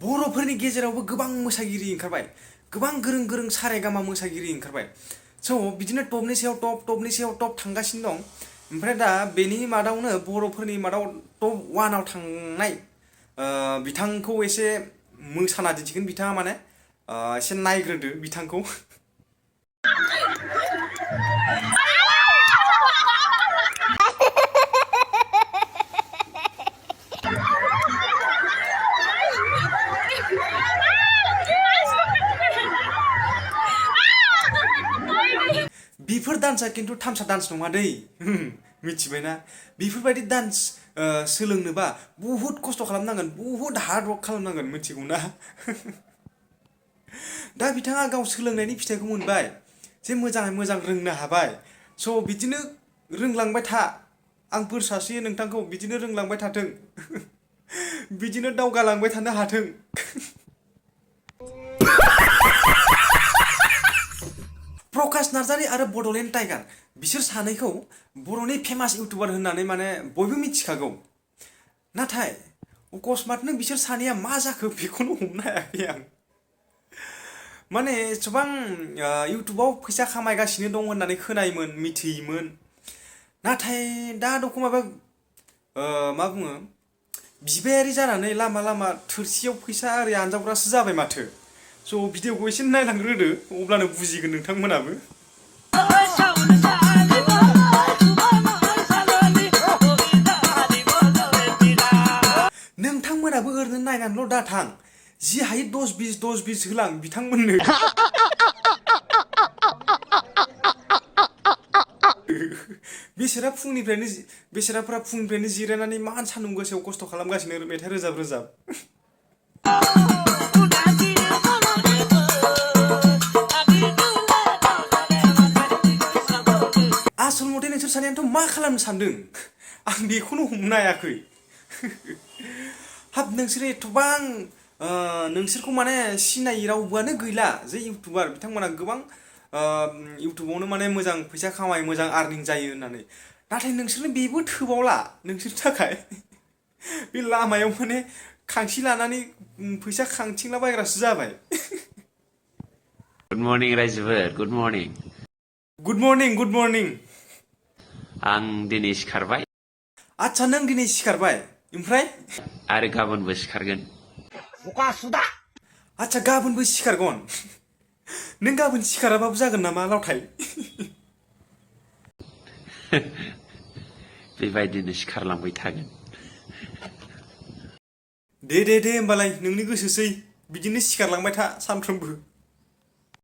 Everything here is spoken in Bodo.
बर'फोरनि गेजेरावबो गोबां मोसागिरि ओंखारबाय गोबां गोरों गोरों सारेगामा मोसागिरि ओंखारबाय स' बिदिनो टपनि सायाव टप थांगासिनो दं ओमफ्राय दा बेनि मादावनो बर'फोरनि मादाव टप 1 आव थांनाय बिथांखौ एसे मोसाना दिन्थिगोन बिथाङा माने एसे नायग्रोदो बिथांखौ बेफोर डान्सआ खिन्थु थामसा डान्स नङा दै मिथिबायना बेफोरबायदि डान्स सोलोंनोबा बहुत खस्थ' खालामनांगोन बहुत हार्ड वर्क खालामनांगोन मिथिगौना दा बिथाङा गाव सोलोंनायनि फिथाइखौ मोनबाय जे मोजाङै मोजां रोंनो हाबाय स' बिदिनो रोंलांबाय था आं बोर सारस्रियो नोंथांखौ बिदिनो रोंलांबाय थाथों बिदिनो दावगालांबाय थानो हाथों प्रकाश नार्जारी आरो बड'लेण्ड टाइगार बिसोर सानैखौ बर'नि फेमास इउटुबार होननानै माने बयबो मिथिखागौ नाथाय अकस्मातनो बिसोर सानैया मा जाखो बेखौनो हमनो हायाखै आं माने एसेबां इउटुबाव फैसा खामायगासिनो दं होननानै खोनायोमोन मिथियोमोन नाथाय दा दखौ माबा मा बुङो बिबायारि जानानै लामा लामा थोरसियाव फैसा ओरै आनजावग्रासो जाबाय माथो स' भिडिअखौ एसे नायलांग्रोदो अब्लानो बुजिगोन नोंथांमोनाबो नोंथांमोनाबो ओरैनो नायनानैल' दाथां जि हायो 10-20 होलां बिथांमोननो बेसोराफोरा फुंनिफ्रायनो जिरायनानै मान सान्दुं गोसायाव खस्थ' खालामगासिनो मेथाइ रोजाब आसल मथे नोंसोर सानैयानोथ' मा खालामनो सानदों आं बेखौनो हमनो हायाखै हाब नोंसोर एथबां नोंसोरखौ माने सिनायै रावबोआनो गैला जे इउटुबार बिथांमोना गोबां इउटुबावनो माने मोजां फैसा खामाय मोजां आर्निं जायो होननानै नाथाय नोंसोरनो बेबो थोबावला नोंसोरनि थाखाय बे लामायाव माने खांसि लानानै फैसा खांथिंला बायग्रासो जाबाय गुड मर्निं रायजोफोर गुड मर्निं आं दिनै सिखारबाय आच्छा नों दिनै सिखारबाय ओमफ्राय आरो गाबोनबो सिखारगोन आच्छा गाबोनबो सिखारगोन नों गाबोन सिखाराबाबो जागोन नामा लावथाय बेबायदिनो सिखारलांबाय थागोन दे होमबालाय नोंनि गोसोसै बिदिनो सिखारलांबाय था सानफ्रोमबो